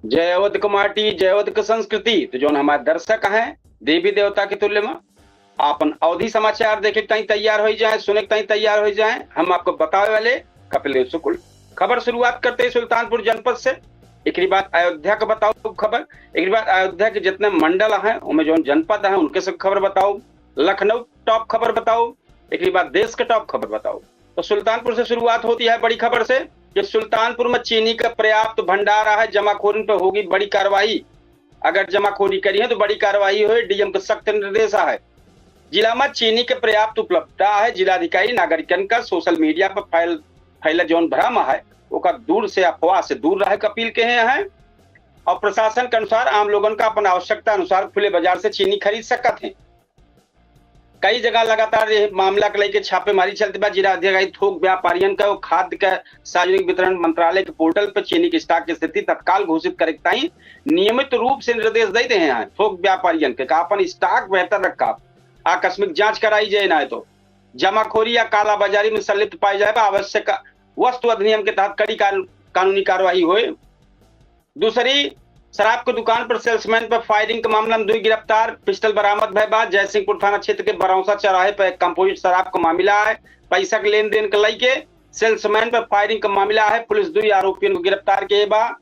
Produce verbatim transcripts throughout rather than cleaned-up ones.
जय अवध क माटी, जय अवध क संस्कृति। तो जौन हमारे दर्शक हैं, देवी देवता के तुल्य में, आपन अवधी समाचार देखे के ताईं तैयार होइ जाएँ, सुने के ताईं तैयार होइ जाएँ। हम आपको बतावे वाले कपिल देव शुक्ल। खबर शुरुआत करते हैं सुल्तानपुर जनपद से, एकरी बाद अयोध्या क बताउब खबर, एकरी बाद अयोध्या के जितने मंडल हैं, ओमे जौन जनपद हैं, उनके सब खबर बताउब, लखनऊ top खबर बताउब, एकरी बाद देश क top खबर बताउब। तो सुल्तानपुर से शुरुआत होती है बड़ी खबर से कि सुल्तानपुर में चीनी क पर्याप्त भंडार है, जमाखोरन पे होगी बड़ी कार्रवाई। अगर जमाखोरी करिहैं तो बड़ी कार्रवाई होए, DM क सख्त निर्देश है। जिला में चीनी क पर्याप्त उपलब्धता है। जिलाधिकारी नागरिकन का social media पर फैल, फैला जौन भ्रम है, ओका दूर से, अफवाह से दूर रहे क अपील किहे हैं। और प्रशासन के अनुसार आम लोगन का अपन आवश्यकता अनुसार खुले बाजार से चीनी खरीद सकत हैं। कई जगह लगातार ये मामला के लेके छापेमारी चलत बा। जिला अधिकारी थोक व्यापारियन का खाद्य के सार्वजनिक वितरण मंत्रालय के portal पर चीनी के stock की स्थिति तत्काल घोषित करे के ताईं नियमित रूप से निर्देश दे देहे हैं थोक व्यापारियन के, का अपन stock बेहतर रखा, आकस्मिक जांच कराई जाए, ना तो जमाखोरी या कालाबाजारी में संलिप्त पाए जाए बा, आवश्यक वस्तु अधिनियम के तहत कड़ी कान-, कानूनी कार्यवाही होए। दूसरी, शराब के दुकान पर salesman पर firing के मामला में दुई गिरफ्तार, pistol बरामद भय बा। जयसिंहपुर थाना क्षेत्र के बरौसा चौराहे पर एक composite शराब का मामला है। पैसा के लेन देन के लेके salesman पर firing का मामला है। पुलिस दुई आरोपियन को गिरफ्तार किहे बा।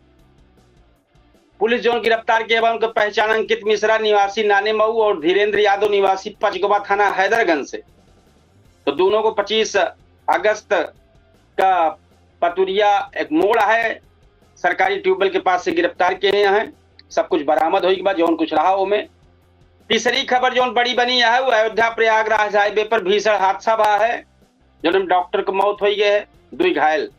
पुलिस जौन गिरफ्तार किहे बा, उनके पहचान अंकित मिश्रा निवासी नानेमऊ और धीरेंद्र यादव निवासी पचगोबा थाना हैदरगंज से। तो दोनों को पच्चीस अगस्त का पतुरिया एक मोड़ है, सरकारी ट्यूबवेल के पास से गिरफ्तार किहे हैं। सब कुछ बरामद होइके बा, जौन कुछ रहा ओमे। तीसरी खबर जौन बड़ी बनी है, वो अयोध्या प्रयागराज highway पर भीषण हादसा भा है, जौन में डॉक्टर के मौत होइ गए है, दुई घायल।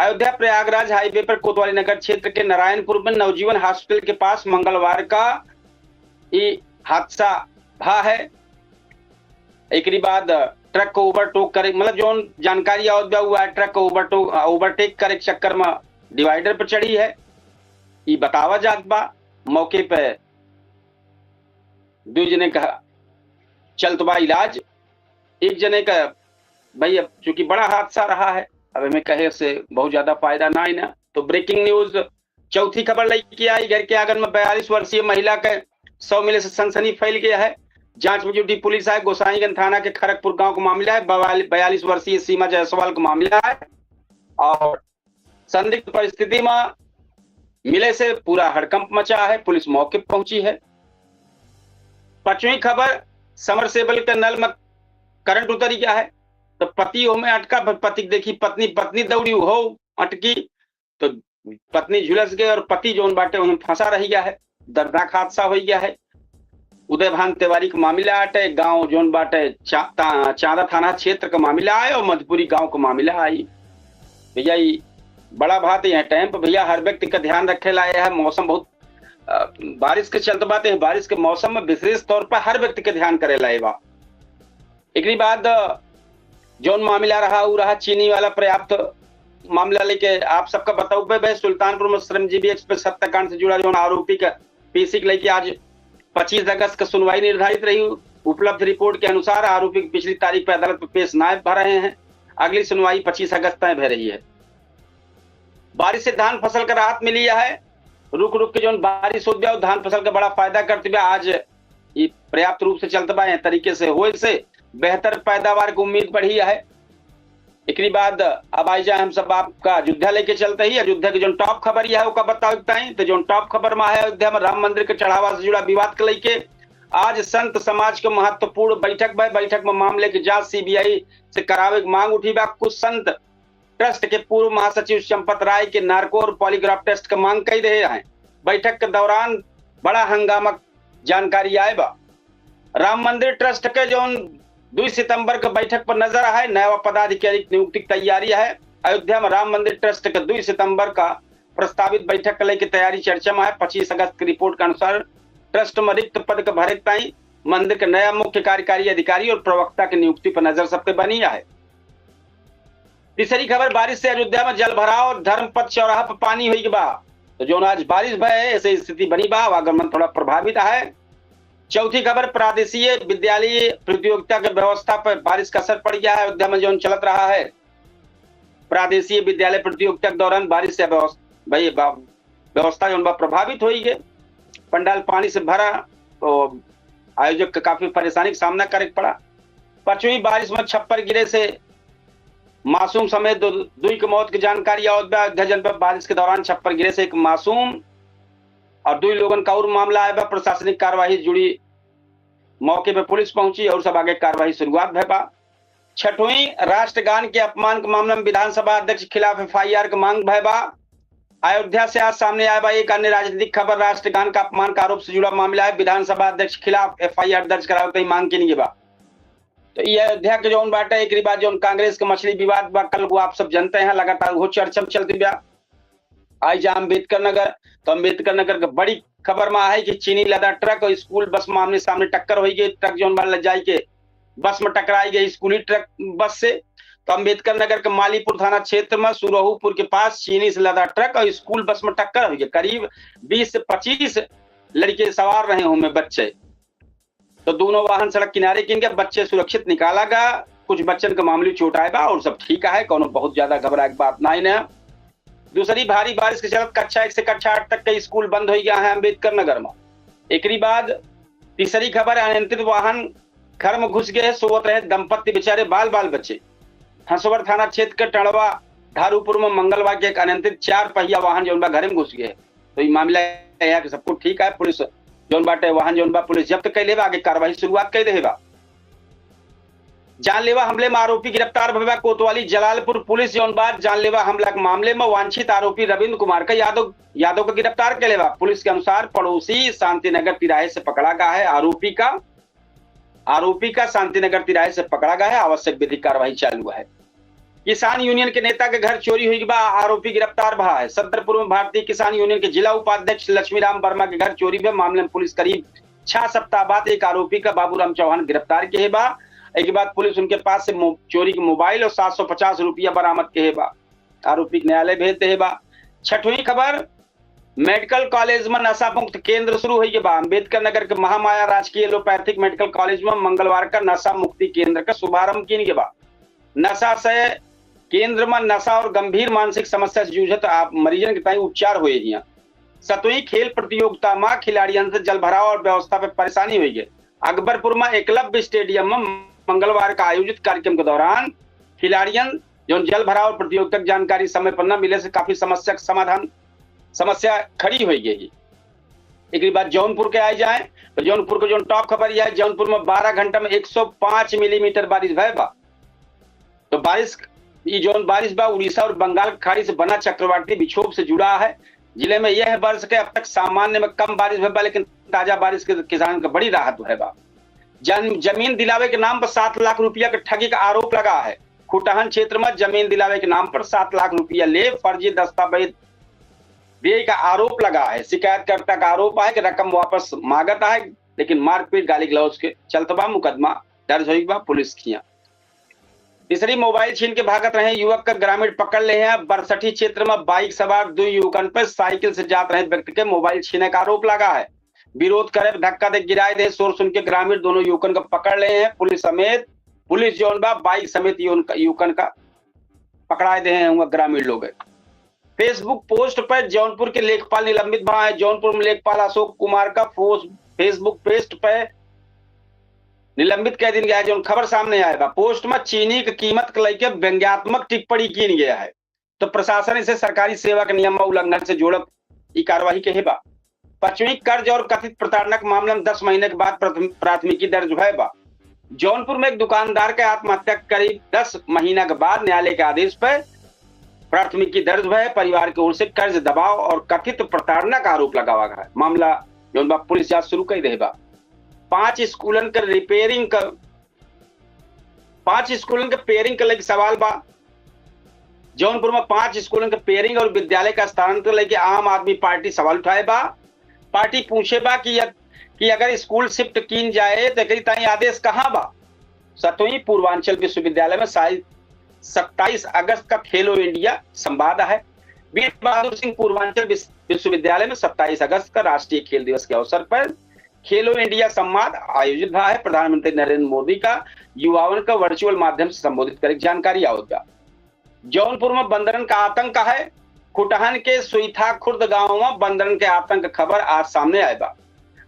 अयोध्या प्रयागराज highway पर कोतवाली नगर क्षेत्र के नारायणपुर में नवजीवन hospital के पास मंगलवार का ई हादसा भा है। एकरी बाद ट्रक को overtake करे, मतलब जौन जानकारी आवत बा, हुआ है ट्रक को overtake, overtake करे के चक्कर में divider पर चढ़ी है, ई बतावा जात बा। मौके पे दुई जने का चलत बा इलाज। एक जने का, भाई, अब चूंकि बड़ा हादसा रहा है, अब हमें कहे से बहुत ज्यादा फायदा ना है ना। तो breaking news, चौथी खबर लेके आई, घर के आंगन में बयालीस वर्षीय महिला के शव मिले से सनसनी फैल गया है। जांच में जुटी पुलिस है। गोसाईगंज थाना के खड़गपुर गांव का मामला है। बवाल-, बयालीस वर्षीय सीमा जायसवाल का मामला है और संदिग्ध परिस्थिति में मिले से पूरा हड़कंप मचा है। पुलिस मौके पर पहुंची है। पांचवी खबर, submersible के नल में करंट उतरी गया है, तो पति ओमे अटका, प-, पति के देखी पत्नी, पत्नी दौड़ी, हो अटकी, तो पत्नी झुलस गई और पति जौन बाटे वहीं फंसा रह गया है। दर्दनाक हादसा हो गया है। उदय भान तिवारी का मामला आटे, गांव जौन बाटे चा-, ता-, चांदा थाना क्षेत्र का मामला है और मधुपुरी गांव का मामला आई। भैया, ई बड़ा बात है, यह टाइम पर भैया हर व्यक्ति का ध्यान रखे ला है। मौसम बहुत, अ, बारिश के चलते बात है, बारिश के मौसम में विशेष तौर पर हर व्यक्ति के ध्यान करे ला बा। एकरी बाद, अ, जौन मामला रहा, उ रहा चीनी वाला पर्याप्त मामला लेके आप सबका बताउबे बे। सुल्तानपुर में श्रमजीवी एक्सप्रेस हत्याकांड से जुड़ा जौन आरोपी का पेशी के लेके आज पच्चीस अगस्त का सुनवाई निर्धारित रही। उपलब्ध रिपोर्ट के अनुसार आरोपी की पिछली तारीख पर अदालत में पेश नायब भा रहे हैं। अगली सुनवाई पच्चीस अगस्त तय भय रही है। बारिश से धान फसल का राहत मिली है। रुक रुक के जौन बारिश होत बा, धान फसल का बड़ा फायदा करत बा। आज ई पर्याप्त रूप से चलत बा, एह तरीके से होए से बेहतर पैदावार की उम्मीद बढ़ी है। एकरी बाद अब आई जाए हम सब आपका अयोध्या लेके चलते ही, अयोध्या के जौन top खबर यह है, ओका बतावे के ताई। तो जौन top खबर में है, अयोध्या में राम मंदिर के चढ़ावा से जुड़ा विवाद के लेके आज संत समाज के महत्वपूर्ण बैठक बा। बैठक में मामले की जांच CBI से करावे की मांग उठी बा। कुछ संत ट्रस्ट के पूर्व महासचिव चंपत राय के नार्को और polygraph test के मांग कई रहे हैं। बैठक के दौरान बड़ा हंगामा जानकारी आए बा। राम मंदिर ट्रस्ट के जौन दुई सितंबर के बैठक पर नजर है, नया पदाधिकारी की नियुक्ति की तैयारी है। अयोध्या में राम मंदिर ट्रस्ट के दुई सितंबर का प्रस्तावित बैठक के लेके तैयारी चर्चा में है। पच्चीस अगस्त की रिपोर्ट के अनुसार ट्रस्ट में रिक्त पद के भरे ताई मंदिर के नया मुख्य कार्यकारी अधिकारी और प्रवक्ता की नियुक्ति पर नजर सबके बनी है। तीसरी खबर, बारिश से अयोध्या में जल भराव, धर्मपथ चौराहा पर पानी हुई बा। तो जौन आज बारिश भय है, ऐसे स्थिति बनी बा, आवागमन थोड़ा प्रभावित है। चौथी खबर, प्रादेशीय विद्यालय प्रतियोगिता के व्यवस्था पर बारिश का असर पड़ गया है। अयोध्या में जौन चलत रहा है, प्रादेशीय विद्यालय प्रतियोगिता के दौरान बारिश से व्यवस्था, भाई, बा-, व्यवस्था जौन बा प्रभावित होइ गए। पंडाल पानी से भरा, तो आयोजक के काफी परेशानी का सामना करे के पड़ा। पचवीं बारिश में छप्पर गिरे से मासूम समेत दो, दुई के मौत की जानकारी आवत बा। अयोध्या जनपद बारिश के दौरान छप्पर गिरे से एक मासूम और दुई लोगन का और मामला आया बा। प्रशासनिक कार्यवाही जुड़ी मौके पे पुलिस पहुंची और सब आगे कार्यवाही शुरुआत भय बा। छठवीं राष्ट्रगान के अपमान के मामला में विधानसभा अध्यक्ष के खिलाफ एफआईआर के मांग भय बा। अयोध्या से आज सामने आया बा एक अन्य राजनीतिक खबर, राष्ट्रगान का अपमान का आरोप से जुड़ा मामला है। विधानसभा अध्यक्ष के खिलाफ एफआईआर दर्ज करावे के मांग की गई बा। तो ये अयोध्या के जौन बाटे, एकरी बाद जौन कांग्रेस के मछली विवाद बा, कल वो आप सब जानते हैं, लगातार वो चर्चा में चलती बा। आई जा अम्बेडकर नगर, तो अम्बेडकर नगर के बड़ी खबर में है कि चीनी लदा ट्रक और स्कूल बस में आमने सामने टक्कर होइ गई। ट्रक जौन बा लजाई के बस में टकराई गई, स्कूली ट्रक बस से। तो अम्बेडकर नगर के मालीपुर थाना क्षेत्र में सुरहूपुर के पास चीनी से लदा ट्रक और स्कूल बस में टक्कर होइ गई। करीब बीस से पच्चीस लड़के सवार रहे होंगे बच्चे। तो दोनों वाहन सड़क किनारे किन गए, बच्चे सुरक्षित निकाला गया। कुछ बच्चन के मामूली चोट आए बा और सब ठीक है, कोनो बहुत ज्यादा घबराए के बात नहीं है। दूसरी, भारी बारिश के चलत कक्षा एक से कक्षा आठ तक के स्कूल बंद हो गया है अम्बेडकर नगर में। एकरी बाद तीसरी खबर, अनियंत्रित वाहन घर में घुस गए, सोवत रहे दंपत्ति बेचारे बाल बाल बच्चे। हंसवर थाना क्षेत्र के टंडवा धारूपुर में मंगलवार के एक अनियंत्रित चार पहिया वाहन जौन बा घरे में घुस गए। तो ई मामला यह है कि सब कुछ ठीक है। पुलिस जौन बाटे वाहन जौन बा पुलिस जब्त कैले बा, आगे कार्रवाई शुरुआत कर दे बा। जानलेवा हमले में आरोपी गिरफ्तार भवा। कोतवाली जलालपुर पुलिस जौन बा जानलेवा हमला के मामले में वांछित आरोपी रविंद्र कुमार का यादव यादव का गिरफ्तार कैले बा। पुलिस के अनुसार पड़ोसी शांतिनगर तिराहे से पकड़ा गया है आरोपी का आरोपी का शांतिनगर तिराहे से पकड़ा गया है। आवश्यक विधिक कार्रवाई चालू है। किसान यूनियन के नेता के घर चोरी हुई बा, आरोपी गिरफ्तार भा है। सदरपुर में भारतीय किसान यूनियन के जिला उपाध्यक्ष लक्ष्मीराम वर्मा के घर चोरी भे मामले में पुलिस करीब छह सप्ताह बाद एक आरोपी का बाबूराम चौहान गिरफ्तार किहे बा। एक बाद पुलिस उनके पास से मो-, चोरी के मोबाइल और सात सौ पचास रुपया बरामद किहे बा। आरोपी के न्यायालय भेज दे बा। छठवीं खबर, मेडिकल कॉलेज में नशा मुक्त केंद्र शुरू हुई बा। अम्बेडकर नगर के महामाया राजकीय एलोपैथिक मेडिकल कॉलेज में मंगलवार का नशा मुक्ति केंद्र का शुभारंभ किन बा। नशा से केंद्र में नशा और गंभीर मानसिक समस्या से जूझत आप मरीजन के ताई उपचार हुए हियां। सतवीं खेल प्रतियोगिता में खिलाड़ियन से जल भराव और व्यवस्था पे परेशानी हुई है। अकबरपुर में एकलव्य स्टेडियम में मंगलवार का आयोजित कार्यक्रम के दौरान खिलाड़ियन जौन जल भराव प्रतियोगिता की जानकारी समय पर न मिले से काफी समस्या का समाधान समस्या खड़ी हुई गई। एक बाद जौनपुर के आए जाए तो जौनपुर के जौन टॉप खबर यह है, जौनपुर में बारह घंटा में एक सौ पाँच मिलीमीटर बारिश भय बा। तो बारिश, ई जौन बारिश बा उड़ीसा और बंगाल की खाड़ी से बना चक्रवाती विक्षोभ से जुड़ा है। जिले में यह वर्ष के अब तक सामान्य में कम बारिश भय बा, लेकिन ताजा बारिश के किसान के बड़ी राहत भय बा। जन जमीन दिलावे के नाम पर सात लाख रुपया के ठगी का आरोप लगा है। खुटहन क्षेत्र में जमीन दिलावे के नाम पर सात लाख रुपया ले फर्जी दस्तावेज दिए का आरोप लगा है। शिकायतकर्ता का आरोप है कि रकम वापस मांगत है, लेकिन मारपीट गाली गलौज के चलत बा मुकदमा दर्ज हुई बा पुलिस किया। तीसरी, मोबाइल छीन के भागत रहे युवक का ग्रामीण पकड़ ले हैं। बरसठी क्षेत्र में बाइक सवार दो युवकन पर साइकिल से जात रहे व्यक्ति के मोबाइल छीने का आरोप लगा है। विरोध करे, धक्का दे गिराए दे, शोर सुन के ग्रामीण दोनों युवकन का पकड़ ले हैं। पुलिस समेत, पुलिस जौन बा बाइक समेत युवकन का, युवकन का पकड़ाए दे हैं हुआ ग्रामीण लोग। Facebook पोस्ट पर जौनपुर के लेखपाल निलंबित भा है। जौनपुर में लेखपाल अशोक कुमार का पोस्ट, Facebook पोस्ट पर निलंबित कर दिन गया है। जौन खबर सामने आया बा, पोस्ट में चीनी की कीमत के लेके व्यंग्यात्मक टिप्पणी कीन गया है, तो प्रशासन इसे सरकारी सेवा के नियम में उल्लंघन से जोड़त ई कार्रवाई किहे बा। पचवीं, कर्ज और कथित प्रताड़ना के मामला में दस महीने के बाद प्रथम-, प्राथमिकी दर्ज भय बा। जौनपुर में एक दुकानदार के आत्महत्या के करीब दस महीना के बाद न्यायालय के आदेश पर प्राथमिकी दर्ज भय। परिवार के ओर से कर्ज दबाव और कथित प्रताड़ना का आरोप लगावा गया है। मामला जौन बा पुलिस जांच शुरू कर दे बा। पांच स्कूलन के रिपेयरिंग का, पांच स्कूलन के पेयरिंग के लेके सवाल बा। जौनपुर में पांच स्कूलन के पेयरिंग और विद्यालय का स्थानांतरण लेके आम आदमी पार्टी सवाल उठाए बा। पार्टी पूछे बा कि, कि अगर स्कूल शिफ्ट कीन जाए तो एकरी ताई आदेश कहाँ बा? सतवीं, पूर्वांचल विश्वविद्यालय में साइज सत्ताईस अगस्त का खेलो इंडिया संवाद है। वीर बहादुर सिंह पूर्वांचल विश्व-, विश्वविद्यालय में सत्ताईस अगस्त का राष्ट्रीय खेल दिवस के अवसर पर खेलो इंडिया संवाद आयोजित भा है। प्रधानमंत्री नरेंद्र मोदी का युवावन का वर्चुअल माध्यम से संबोधित करे जानकारी आवत बा। जौनपुर में बंदरन का आतंक है। खुटहन के सुइथा खुर्द गांव में बंदरन के आतंक खबर आज सामने आए बा।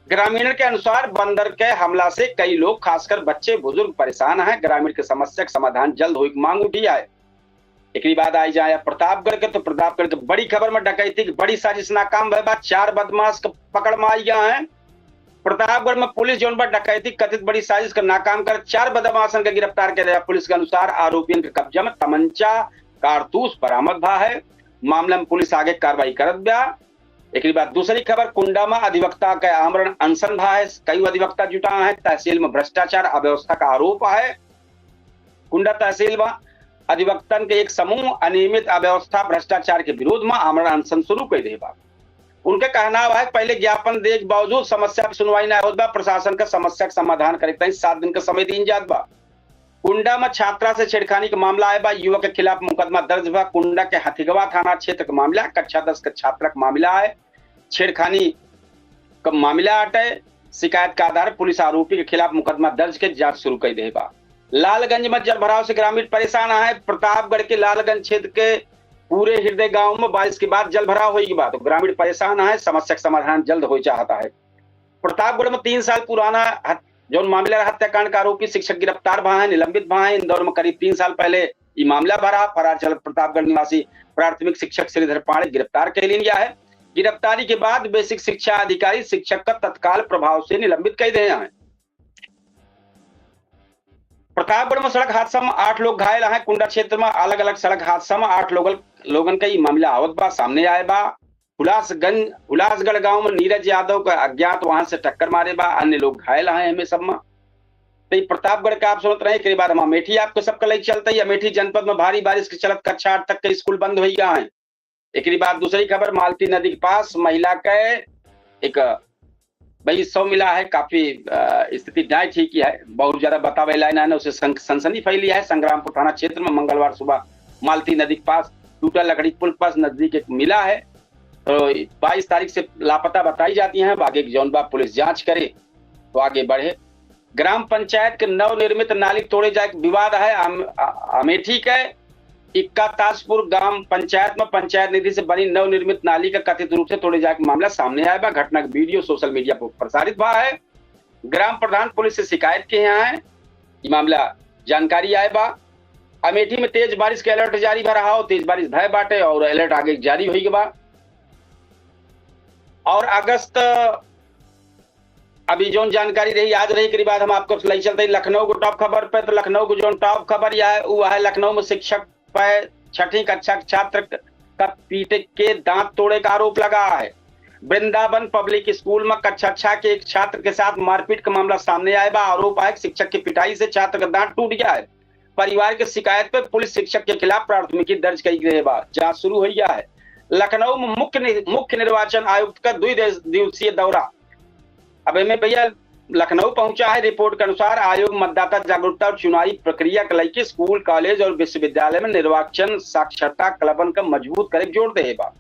ग्रामीणन के अनुसार बंदर के हमला से कई लोग, खासकर बच्चे बुजुर्ग परेशान हैं। ग्रामीण के समस्या के समाधान जल्द होए के मांग उठी है। एकरी बाद आई जाए प्रतापगढ़ के, तो प्रतापगढ़ के बड़ी खबर में डकैती की बड़ी साजिश नाकाम भय बा। चार बदमाश के पकड़ में आई गया है। प्रतापगढ़ में पुलिस जौन बा डकैती कथित बड़ी साजिश का नाकाम कर चार बदमाशन के गिरफ्तार कर लिया। पुलिस के अनुसार आरोपियन के कब्जा में तमंचा, कारतूस बरामद भा है। मामला में पुलिस आगे कार्रवाई करत बा। एकरी बाद दूसरी खबर, कुंडा में अधिवक्ता के आमरण अनशन भा है। कई अधिवक्ता जुटा है। तहसील में भ्रष्टाचार अव्यवस्था का आरोप है। कुंडा तहसील में अधिवक्तन के एक समूह अनियमित अव्यवस्था भ्रष्टाचार के विरोध में आमरण अनशन शुरू कर दे बा। उनके कहना है कि पहले ज्ञापन देख बावजूद समस्या की सुनवाई ना होत बा। प्रशासन का समस्या के समाधान करे के ताईं सात दिन का समय दीन जात बा। कुंडा में छात्रा से छेड़खानी का मामला आए बा। युवक के खिलाफ मुकदमा दर्ज बा। कुंडा के हथिगवा थाना क्षेत्र का मामला, कक्षा दस के छात्रा का मामला है। छेड़खानी का मामला आटे। शिकायत के आधार पुलिस आरोपी के खिलाफ मुकदमा दर्ज के जांच शुरू कर दे बा। लालगंज में जल भराव से ग्रामीण परेशान है। प्रतापगढ़ के लालगंज क्षेत्र के पूरे हृदय गांव में बारिश के बाद जल भराव होई के बाद ग्रामीण परेशान है। समस्या का समाधान जल्द हो चाहता है। प्रतापगढ़ में तीन साल पुराना हत-, जौन मामला रहा हत्याकांड का आरोपी शिक्षक गिरफ्तार भा है, निलंबित भा है। इंदौर में करीब तीन साल पहले ई मामला भरा। फरार चलत प्रतापगढ़ निवासी प्राथमिक शिक्षक श्रीधर पांडे गिरफ्तार कर लिया है। गिरफ्तारी के बाद बेसिक शिक्षा अधिकारी शिक्षक का तत्काल प्रभाव से निलंबित कर दिए हैं। प्रतापगढ़ में सड़क हादसा में आठ लोग घायल हैं। कुंडा क्षेत्र में अलग-अलग सड़क हादसा में आठ लोगन, लोगन का ई मामला आवत बा, सामने आए बा। हुलासगंज, हुलासगढ़ गांव में नीरज यादव का अज्ञात वाहन से टक्कर मारे बा, अन्य लोग घायल हैं एमे सब में। तो ई प्रतापगढ़ का आप सुनत रहे। एकरे बाद हम अमेठी आपको सबका लई चलते ही। अमेठी जनपद में भारी बारिश के चलत कक्षा आठ तक के स्कूल बंद हो गया है। एकरी बाद दूसरी खबर, मालती नदी के पास महिला के एक भाई शव मिला है। काफी, अ, स्थिति नाय ठीक ही है, बहुत ज्यादा बतावे लायक ना है, उसे सं-, सनसनी फैली है। संग्रामपुर थाना क्षेत्र में मंगलवार सुबह मालती नदी के पास टूटा लकड़ी पुल पास नजदीक एक मिला है। तो बाईस तारीख से लापता बताई जाती हैं। अब आगे की जौन बा पुलिस जांच करे तो आगे बढ़े। ग्राम पंचायत के नवनिर्मित नाली तोड़े जाए के विवाद है। अम-, अ-, अमेठी के इक्का ताजपुर ग्राम पंचायत में पंचायत निधि से बनी नवनिर्मित नाली का कथित रूप से तोड़े जाए के मामला सामने आया बा। घटना का वीडियो सोशल मीडिया पर प्रसारित भा है। ग्राम प्रधान पुलिस से शिकायत किहे हैं। ई मामला जानकारी आए बा। अमेठी में तेज बारिश के अलर्ट जारी भा रहा हो, तेज बारिश भय बाटे और अलर्ट आगे जारी होई के बा। और अगस्त अभी जौन जानकारी रही, आज रही, एकरी बाद हम आपको लई चलते हैं लखनऊ को टॉप खबर पे। तो लखनऊ को जौन टॉप खबर या है, वो है लखनऊ में शिक्षक पे छठी कक्षा के छात्र क-, का पीटे के दांत तोड़े का आरोप लगा है। वृंदावन पब्लिक स्कूल में कक्षा छह के एक छात्र के साथ मारपीट का मामला सामने आया बा। आरोप है कि शिक्षक की पिटाई से छात्र का दांत टूट गया है। परिवार के शिकायत पे पुलिस शिक्षक के खिलाफ प्राथमिकी दर्ज कई गई बा। जांच शुरू हो गया है। लखनऊ में मुख्य नि-, मुख्य निर्वाचन आयुक्त का दुई दिवसीय दौरा। अब एमे भैया लखनऊ पहुंचा है। रिपोर्ट के अनुसार आयोग मतदाता जागरूकता और चुनावी प्रक्रिया के लइके स्कूल, कॉलेज और विश्वविद्यालय में निर्वाचन साक्षरता क्लबन का मजबूत करे के जोर दे बा।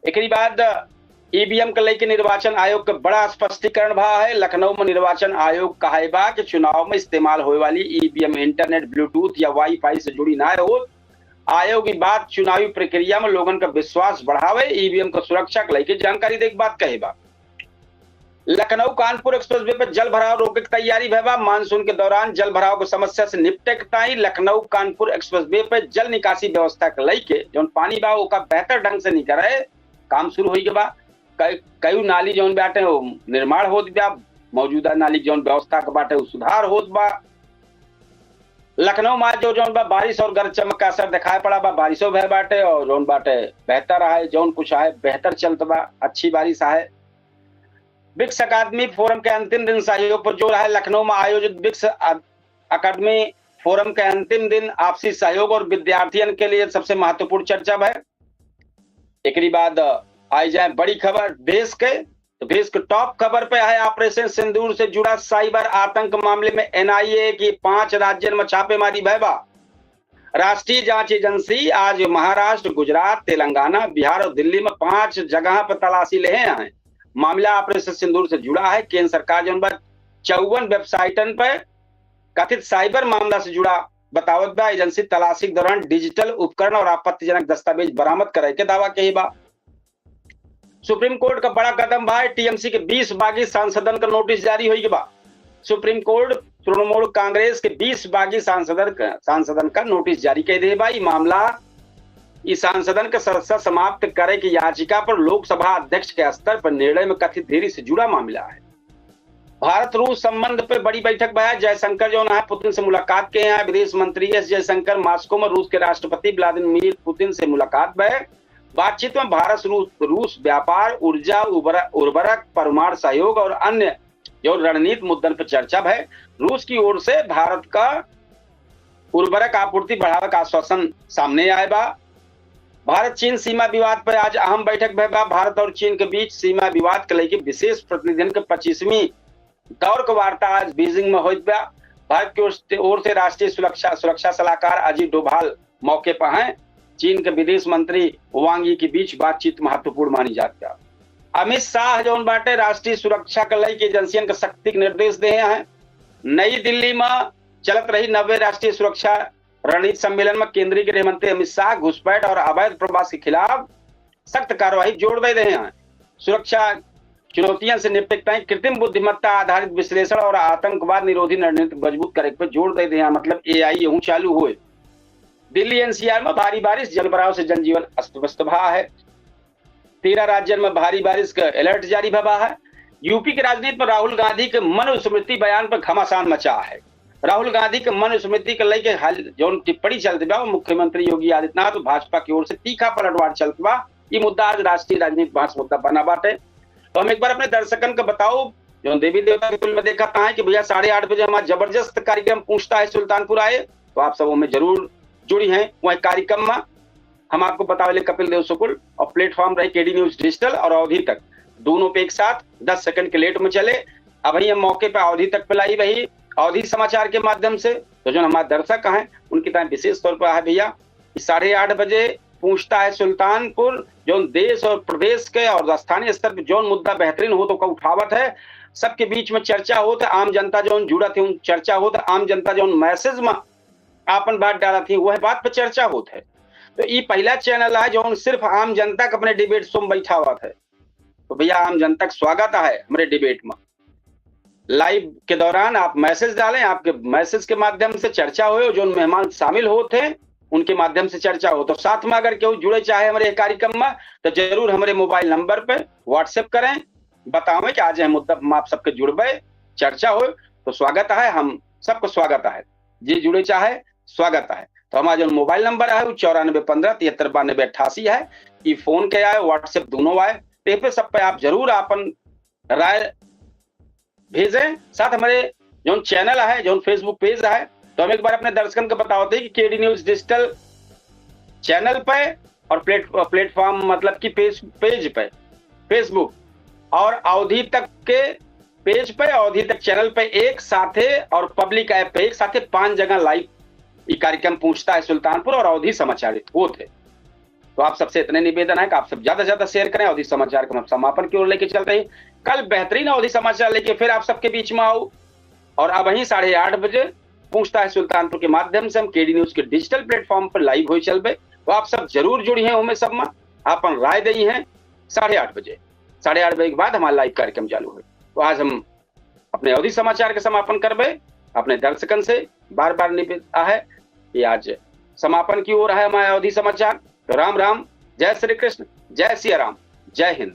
एकरी बाद ईवीएम के लइके निर्वाचन आयोग के बड़ा स्पष्टीकरण भा है। लखनऊ में निर्वाचन आयोग कहे बा कि चुनाव में इस्तेमाल होए वाली ईवीएम इंटरनेट, ब्लूटूथ या वाईफाई से जुड़ी ना हो। आयोग ई बात चुनावी प्रक्रिया में लोगन का विश्वास बढ़ावे, ईवीएम का सुरक्षा के लइके जानकारी दे के बात कहे बा। लखनऊ कानपुर एक्सप्रेसवे पे जल भराव रोके के तैयारी भय बा। मानसून के दौरान जल भराव के समस्या से निपटे के ताई लखनऊ कानपुर एक्सप्रेसवे पे जल निकासी व्यवस्था के लइके जौन पानी बा ओका बेहतर ढंग से निकरे काम शुरू होई के बा। कई, कई नाली जौन बाटे वो निर्माण होत बा, मौजूदा नाली जौन व्यवस्था के बाटे वो सुधार होत बा। लखनऊ में आज जो जौन बा बारिश और गरज चमक का असर दिखाई पड़ा बा। बारिशो भय बाटे और जौन बाटे बेहतर आहे, जौन कुछ आहे बेहतर चलत बा, अच्छी बारिश आहे। बिक्स अकादमी फोरम के अंतिम दिन सहयोग पर जोर है। लखनऊ में आयोजित बिक्स अ-, अकादमी फोरम के अंतिम दिन आपसी सहयोग और विद्यार्थियन के लिए सबसे महत्वपूर्ण चर्चा है। एकरी बाद आई जाए बड़ी खबर देश के, तो देश के टॉप खबर पे है ऑपरेशन सिंदूर से जुड़ा साइबर आतंक मामले में एनआईए की पांच राज्यन में छापेमारी भय बा। राष्ट्रीय जांच एजेंसी आज महाराष्ट्र, गुजरात, तेलंगाना, बिहार और दिल्ली में पांच जगह पर तलाशी ले हैं। मामला ऑपरेशन सिंदूर से जुड़ा है। केंद्र सरकार जौन बा चौवन वेबसाइटन पर कथित साइबर मामला से जुड़ा बतावत बा, एजेंसी तलाशी के दौरान डिजिटल उपकरण और आपत्तिजनक दस्तावेज बरामद करे के दावा कही बा। सुप्रीम कोर्ट का बड़ा कदम बा, टीएमसी के बीस बागी सांसदन का नोटिस जारी होई बा। सुप्रीम कोर्ट तृणमूल कांग्रेस के बीस बागी सांसदन का, सांसदन का नोटिस जारी कर दे बा। ई मामला, ई सांसदन का सदस्यता समाप्त करे की याचिका पर लोकसभा अध्यक्ष के स्तर पर निर्णय में कथित देरी से जुड़ा मामला है। भारत रूस संबंध पे बड़ी बैठक भया। जयशंकर जौन है पुतिन से मुलाकात के हैं, विदेश मंत्री एस जयशंकर मॉस्को में रूस के राष्ट्रपति व्लादिमीर पुतिन से मुलाकात भय। बातचीत में भारत रूस, रूस व्यापार, ऊर्जा, उर्वरक, उर्वरक, परमाणु सहयोग और अन्य जौन रणनीति मुद्दन पर चर्चा भय। रूस की ओर से भारत का उर्वरक आपूर्ति बढ़ावे का आश्वासन सामने आए बा। भारत चीन सीमा विवाद पर आज अहम बैठक भय बा। भारत और चीन के बीच सीमा विवाद के लेके विशेष प्रतिनिधिन के पच्चीसवीं दौर के वार्ता आज बीजिंग में होइत बा। भारत की ओर से, ओर से राष्ट्रीय सुरक्षा, सुरक्षा सलाहकार अजीत डोभाल मौके पर हैं। चीन के विदेश मंत्री वांग यी के बीच बातचीत महत्वपूर्ण मानी जात बा। अमित शाह जौन बाटे राष्ट्रीय सुरक्षा के लेके एजेंसियन के सख्ती के निर्देश दे हैं। नई दिल्ली में चलत रही नब्बे राष्ट्रीय सुरक्षा रणनीति सम्मेलन में केंद्रीय गृह मंत्री अमित शाह घुसपैठ और अवैध प्रवास के खिलाफ सख्त कार्रवाई जोर दे रहे हैं। सुरक्षा चुनौतियन से निपटे के ताईं कृत्रिम बुद्धिमत्ता आधारित विश्लेषण और आतंकवाद निरोधी रणनीति मजबूत करे पे जोर दे रहे हैं। मतलब एआई यहूँ चालू हुए। दिल्ली एनसीआर में भारी बारिश, जलभराव से जनजीवन अस्त व्यस्त भा है। तेरह राज्यन में भारी बारिश का अलर्ट जारी भवा है। यूपी के राजनीति में राहुल गांधी के मनुस्मृति बयान पर घमासान मचा है। राहुल गांधी के मनुस्मृति के लेके हाल जौन टिप्पणी चलत बा, वो मुख्यमंत्री योगी आदित्यनाथ और भाजपा की ओर से तीखा पलटवार चलत बा। ई मुद्दा आज राष्ट्रीय राजनीति में मुद्दा बना बाटे। तो हम एक बार अपने दर्शकन के बताओ, जौन देवी देवता के कुल में देखा ताए कि भैया साढ़े आठ बजे हमारा जबरदस्त कार्यक्रम पूछता है सुल्तानपुर आए, तो आप सब हमें जरूर जुड़ी हैं वह कार्यक्रम में। हम आपको बतावेले कपिल देव शुक्ल और प्लेटफॉर्म रहे केडी न्यूज डिजिटल और अवधी तक, दोनों पे एक साथ दस सेकंड के लेट में चले। अभी हम मौके पे अवधी तक पे लाइव ही अवधी समाचार के माध्यम से। तो जो हमारे दर्शक हैं उनकी ताईं विशेष तौर पर है भैया कि साढ़े आठ बजे पूछता है सुल्तानपुर, जौन देश और प्रदेश के और स्थानीय स्तर पर जौन मुद्दा बेहतरीन होत ओका उठावत है, सबके बीच में चर्चा होत है, आम जनता जौन जुड़त है उन चर्चा होत है, आम जनता जौन मैसेज में आपन बात डालत ही वह बात पर चर्चा होत है। तो ई पहला चैनल है जौन सिर्फ आम जनता के अपने डिबेट शो में बैठावत है। तो भैया आम जनता का स्वागत है हमरे डिबेट में। लाइव के दौरान आप मैसेज डालें, आपके मैसेज के माध्यम से चर्चा होए, जौन मेहमान शामिल होत हैं उनके माध्यम से चर्चा हो। तो साथ में अगर केहू जुड़े चाहे हमरे कार्यक्रम में तो जरूर हमरे मोबाइल नंबर पे व्हाट्सएप करें, बतावें कि आज यह मुद्दा हम आप सबके जुड़बे, चर्चा होए। तो स्वागत है, हम सबको स्वागत है। जे जुड़े चाहे स्वागत है। तो हमारा जो मोबाइल नंबर है वो चौरानबे पन्द्रह तिहत्तर बानबे अट्ठासी है। ई फोन के आए, व्हाट्सएप दोनों आए, तो ये पे सब पे आप जरूर आपन राय भेजें। साथ हमारे जौन चैनल है, जौन Facebook पेज है, तो हम एक बार अपने दर्शकन को बतावत ही कि केडी न्यूज डिजिटल चैनल पे और प्लेट-, प्लेटफॉर्म मतलब कि पेज, पेज पे, Facebook और अवधी तक के पेज पे, अवधी तक चैनल पे एक साथे और पब्लिक ऐप पे एक साथे पांच जगह लाइव ई कार्यक्रम पूछता है सुल्तानपुर और अवधी समाचार होत है। तो आप सबसे इतने निवेदन है कि आप सब ज्यादा से ज्यादा शेयर करें। अवधी समाचार को हम समापन की ओर लेके चल रहे हैं। कल बेहतरीन अवधी समाचार लेके फिर आप सबके बीच में आऊ। और अब वहीं साढ़े आठ बजे पूछता है सुल्तानपुर के माध्यम से हम केडी न्यूज के डिजिटल प्लेटफॉर्म पर लाइव हो चलबे। तो आप सब जरूर जुड़ी हैं हमें सब में, आपन राय दई हैं। साढ़े आठ बजे, साढ़े आठ बजे के बाद हमारा लाइव कार्यक्रम चालू है। तो आज हम अपने अवधी समाचार के समापन करबे। अपने दर्शकन से बार बार निवेदन है कि आज समापन की ओर है हमारे अवधी समाचार। तो राम राम, जय श्री कृष्ण, जय सिया राम, जय हिंद।